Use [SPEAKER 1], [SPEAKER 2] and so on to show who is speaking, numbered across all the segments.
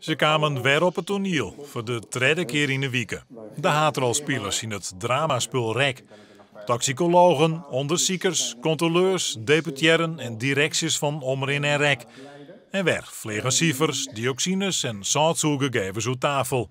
[SPEAKER 1] Se kamen wer op it toaniel foar de tredde kear yn 'e wike. De haadrolspilers yn it dramaspul REC. Toksikologen, ûndersikers, kontroleurs, deputearren en direksjes fan Omrin en REC. En wer fleagen sifers, dioksines en sâltsoergegevens oer tafel.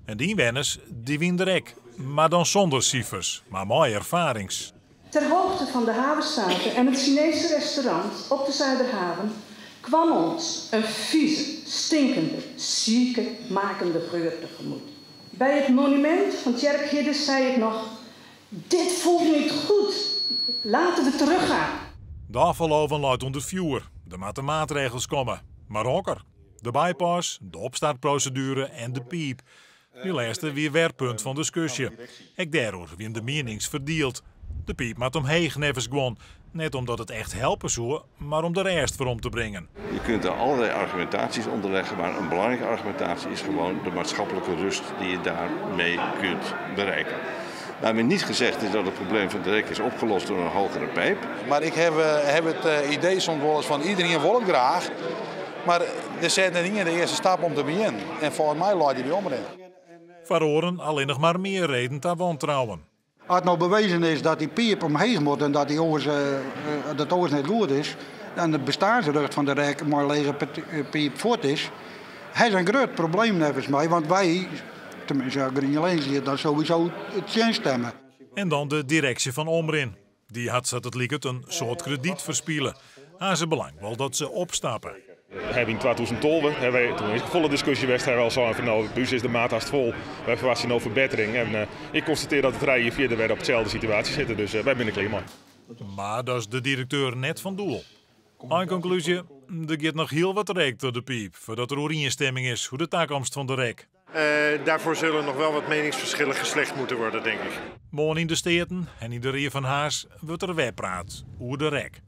[SPEAKER 1] En de ynwenners, dy wiene der ek, mar dan sûnder sifers, mar mei erfarings.
[SPEAKER 2] Ter hoogte van de Havezate en het Chinese restaurant op de Zuiderhaven kwam ons een vieze, stinkende, zieke makende geur tegemoet. Bij het monument van Tjerk Hiddes zei ik nog: dit voelt niet goed, laten we teruggaan.
[SPEAKER 1] De ôffaloven leit ûnder fjoer. Der moatte maatregels komme. Mar hokker? De bypass, de opstartproseduere en de piip. Dy lêste wie wer punt fan diskusje. Ek dêroer wiene de mienings ferdield. De piip moat omheech, neffens guon. Net omdat it echt helpe soe, mar om de rêst werom te bringen.
[SPEAKER 3] Je kunt daar allerlei argumentaties onder leggen, maar een belangrijke argumentatie is gewoon de maatschappelijke rust die je daarmee kunt bereiken. Daarmee niet gezegd is dat het probleem van de REC is opgelost door een hogere pijp.
[SPEAKER 4] Mar ik haw it idee soms wolris fan iderien wol it graach, mar der set net ien de earste stap om te begjinnen. En folgens my leit dy by Omrin.
[SPEAKER 1] Foar oaren allinnich mar mear reden ta wantrouwen.
[SPEAKER 5] As it no bewezen is dat dy piip omheech moat en dat dy oars, dat oars net goed is, en it besteansrjocht fan de REC mei lege piip fuort is, ha se in grut probleem neffens my, want wy, teminsten GrienLinks, giet dan sowieso tsjinstimme.
[SPEAKER 1] En dan de direksje fan Omrin. Dy hat sa't it liket in soad kredyt ferspile. Hazebelang wol dat se opstappe.
[SPEAKER 6] We hawwe yn 2012, hawwe wy, doe is folle diskusje west, hawwe wy al sein fan no, by ús is de maat hast fol, wy ferwachtsje no ferbettering. En ik konstatearje dat we 3 jier fierder wer op itselde situaasje sitte, dus wy binne der klear mei.
[SPEAKER 1] Mar dat is de direkteur net fan doel. Einkonklúzje, der giet noch hiel wat reek troch de piip foardat der oerienstimming is oer de takomst fan de REC.
[SPEAKER 7] Daarvoor zullen nog wel wat meningsverschillen geslecht moeten worden, denk ik.
[SPEAKER 1] Moarn yn de Steaten en yn de Rie fan Harns wurdt der wer praat oer de REC.